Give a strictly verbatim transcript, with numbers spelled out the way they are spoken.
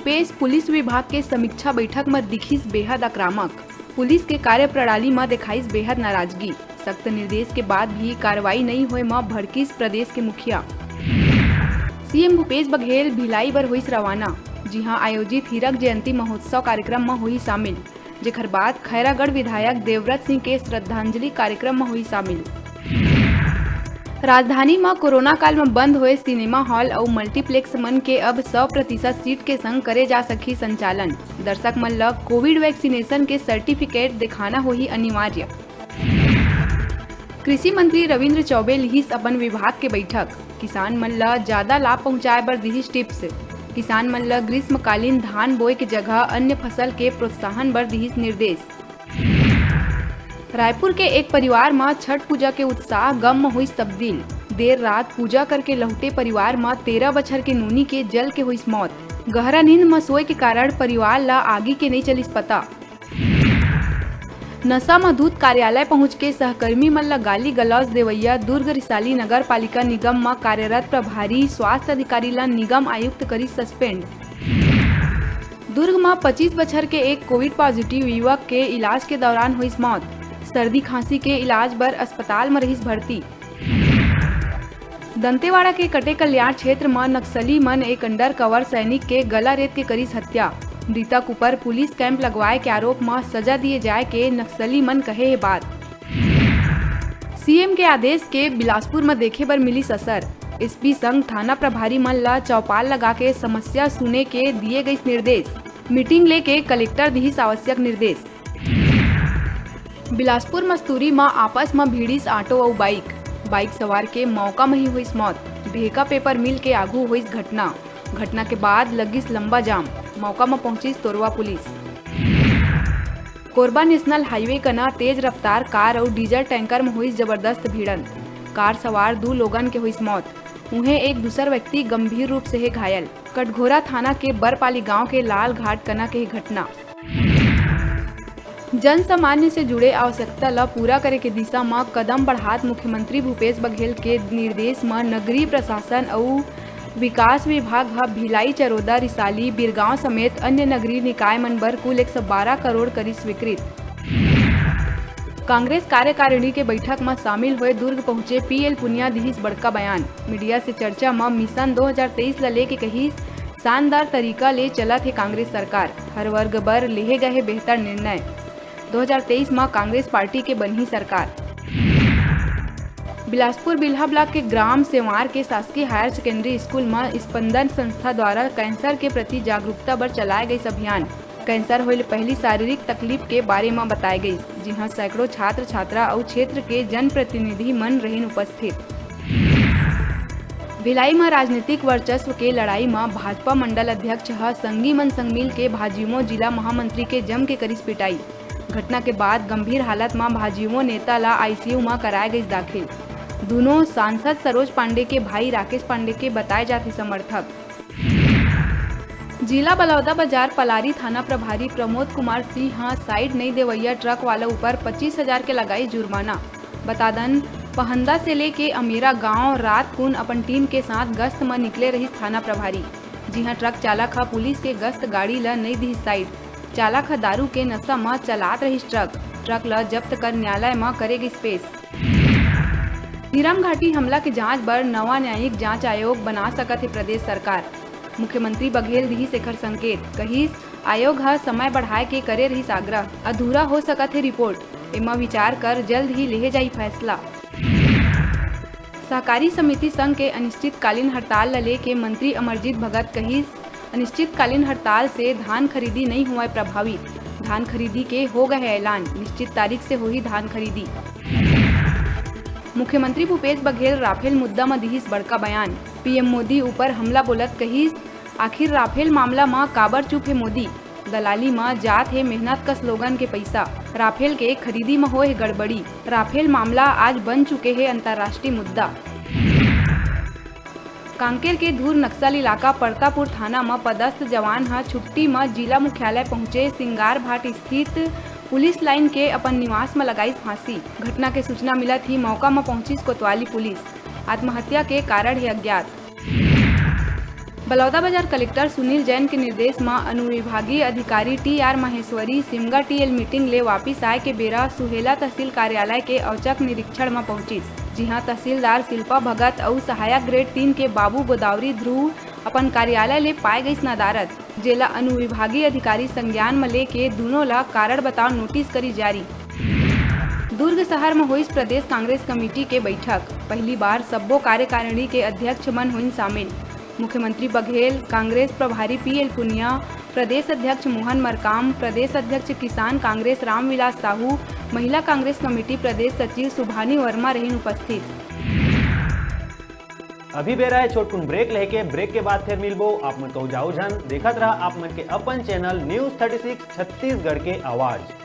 Bhupesh police विभाग के समीक्षा बैठक म दिखिस बेहद आक्रामक। पुलिस के कार्यप्रणाली म देखाइस बेहद नाराजगी। सख्त निर्देश के बाद भी कार्रवाई नइ होए म भड़किस प्रदेश के मुखिया। सीएम भूपेश बघेल भिलाई बर होइस रवाना, जिहां आयोजित हीरक जयंती महोत्सव कार्यक्रम म होही शामिल, जेखर बाद खैरागढ़ विधायक देवव्रत सिंह के श्रद्धांजलि कार्यक्रम म होही शामिल। राजधानी म कोरोना काल म बंद होए सिनेमा हॉल अउ मल्टीप्लेक्स मन के अब सौ प्रतिशत सीट के संग करे जा सकही संचालन। दर्शक मन ल कोविड वैक्सीनेशन के सर्टिफिकेट दिखाना होही अनिवार्य। कृषि मंत्री रविंद्र चौबे लिहिस अपन विभाग के बैठक, किसान मन ल जादा लाभ पहुंचाए बर दिहिस टिप्स। किसान मन ल ग्रीष्मकालीन धान बोए के जगह अन्य फसल के प्रोत्साहन बर दिहिस निर्देश। रायपुर के एक परिवार म छठ पूजा के उत्साह गम म होइस तब्दील। देर रात पूजा करके लहुटे परिवार म तेरह बछर के नोनी के जल के होइस मौत। गहरा नींद म सोए के कारण परिवार ल आगी के नइ चलिस पता। नशा म धुत कार्यालय पहुंच के सहकर्मी मन ल गाली गलौज देवइया दुर्ग रिसाली नगर पालिका निगम म कार्यरत प्रभारी स्वास्थ्य अधिकारी ल निगम आयुक्त करिस सस्पेंड। दुर्ग म पच्चीस बछर के एक कोविड पॉजिटिव युवक के इलाज के दौरान होइस मौत। सर्दी खांसी के इलाज बर अस्पताल म रहिस भर्ती। दंतेवाड़ा के कटेकल्याण क्षेत्र म नक्सली मन एक अंडर कवर सैनिक के गला रेत के करिस हत्या। मृतक ऊपर पुलिस कैंप लगवाए के आरोप म सजा दिए जाए के नक्सली मन कहे हे बात। सीएम के आदेश के बिलासपुर म देखे बर मिलिस असर। एसपी संग थाना प्रभारी मन ल चौपाल लगा के समस्या सुने के दिए गइस निर्देश। मीटिंग लेके कलेक्टर दिहिस आवश्यक निर्देश। बिलासपुर मस्तूरी म आपस म भिड़िस ऑटो अउ बाइक। बाइक सवार के मौका म ही होइस मौत। ढेका पेपर मिल के आघू होइस घटना। घटना के बाद लगिस लंबा जाम। मौका म पहुंचिस Torwa police. Korba national highway कना तेज रफ्तार कार अउ डीजल टैंकर म होइस जबरदस्त भिड़ंत। कार सवार दू लोगन के होइस मौत। उहें, एक दूसर व्यक्ति गंभीर रूप से हे घायल। कटघोरा थाना के बरपाली गांव के लाल घाट कना के हे घटना। जन सामान्य से जुड़े आवश्यकता ल पूरा करे के दिशा म कदम बढ़ात मुख्यमंत्री भूपेश बघेल के निर्देश म नगरीय प्रशासन अउ विकास विभाग ह भिलाई, चरोदा, रिसाली, बिरगांव समेत अन्य नगरीय निकाय मन बर कुल एक सौ बारह करोड़ करिस स्वीकृत। कांग्रेस कार्यकारिणी के बैठक म शामिल होए दुर्ग पहुंचे पीएल पुनिया दिहिस बड़का बयान। मीडिया से चर्चा म मिशन दो हज़ार तेईस ल लेके कहिस, शानदार तरीका ले चलत हे कांग्रेस सरकार, हर वर्ग बर लेहे गए हे बेहतर निर्णय। दो हज़ार तेईस म कांग्रेस पार्टी के बनही सरकार। बिलासपुर बिल्हा ब्लॉक के ग्राम सेवार के शासकीय हायर सेकेंडरी स्कूल म स्पंदन संस्था द्वारा कैंसर के प्रति जागरूकता बर चलाए गइस अभियान। कैंसर होए ले पहिली शारीरिक तकलीफ के बारे म बताए गइस, जिहां सैकड़ों छात्र छात्रा अउ क्षेत्र के जनप्रतिनिधि मन रहिन उपस्थित। भिलाई म राजनीतिक वर्चस्व के लड़ाई म भाजपा मंडल अध्यक्ष ह संगी मन संग मिल के भाजिमो जिला महामंत्री के जम के करिस पिटाई। घटना के बाद गंभीर हालत म भाजिमो नेता ल आईसीयू म कराए गइस दाखिल। दूनों सांसद सरोज पांडे के भाई राकेश पांडे के बताए जाथे समर्थक। जिला बलौदाबाजार पलारी थाना प्रभारी प्रमोद कुमार सिंह ह साइड नइ देवइया ट्रक वाला ऊपर पच्चीस हजार के लगाई जुर्माना। बता दन, पहंदा से लेके अमेरा गांव रात कुन अपन टीम के साथ गश्त म निकले रहिस थाना प्रभारी, जिहां ट्रक चालक ह पुलिस के गश्त गाड़ी ल नइ दिहिस साइड। चालक ह दारू के नशा म चलात रहिस ट्रक। ट्रक ल जब्त कर न्यायालय म करे गिस पेश। झीरम घाटी हमला के जांच बर नवा न्यायिक जांच आयोग बना सकत हे प्रदेश सरकार। मुख्यमंत्री बघेल दिहिस एखर संकेत, कहिस, आयोग ह समय बढ़ाए के करे रहिस आग्रह, अधूरा हो सकत हे रिपोर्ट, एमा विचार कर जल्द ही लेहे जाही फैसला। सहकारी समिति संघ के अनिश्चितकालीन हड़ताल ल लेके मंत्री अमरजीत भगत कहिस, अनिश्चितकालीन हड़ताल से धान खरीदी नइ होवय प्रभावित, धान खरीदी के हो गए हे ऐलान, निश्चित तारीख से होही धान खरीदी। मुख्यमंत्री भूपेश बघेल राफेल मुद्दा म दिहिस बड़का बयान, पीएम मोदी ऊपर हमला बोलत कहिस, आखिर राफेल मामला म काबर चुप हे मोदी? दलाली म जात हे मेहनत कस लोगन के पइसा। राफेल के खरीदी म होए हे गड़बड़ी। राफेल मामला आज बन चुके हे अंतर्राष्ट्रीय मुद्दा। कांकेर के धूर नक्सल इलाका परतापुर थाना म पदस्थ जवान ह छुट्टी म जिला मुख्यालय पहुंचे सिंगार भाट स्थित पुलिस लाइन के अपन निवास म लगाइस फांसी। घटना के सूचना मिलत ही मौका म पहुंचिस कोतवाली पुलिस। आत्महत्या के कारण हे अज्ञात। बलौदाबाजार कलेक्टर सुनील जैन के निर्देश म अनुविभागीय अधिकारी T R Maheshwari Simga TL meeting ले वापिस आए के बेरा सुहेला तहसील कार्यालय के औचक निरीक्षण म पहुंचिस, जिहां तहसीलदार शिल्पा भगत अउ सहायक ग्रेड तीन के बाबू गोदावरी ध्रुव अपन कार्यालय ले पाए गइस नदारत, जेला अनुविभागीय अधिकारी संज्ञान म लेके दूनों ला कारण बताओ नोटिस करी जारी। दुर्ग शहर म होइस प्रदेश कांग्रेस कमेटी के बैठक। पहली बार सब्बो कार्यकारिणी के अध्यक्ष मन होइन शामिल। मुख्यमंत्री बघेल, कांग्रेस प्रभारी पीएल पुनिया, प्रदेश अध्यक्ष मोहन मरकाम, प्रदेश अध्यक्ष किसान कांग्रेस रामविलास साहू, महिला कांग्रेस कमेटी प्रदेश सचिव सुभानी वर्मा रहिन उपस्थित। अभी बेरा है छोटकुन ब्रेक लेके, ब्रेक के बाद फिर मिलबो। आप मन कहू जाऊ झन, देखत रहा आप मन के अपन channel news thirty six Chhattisgarh के आवाज़।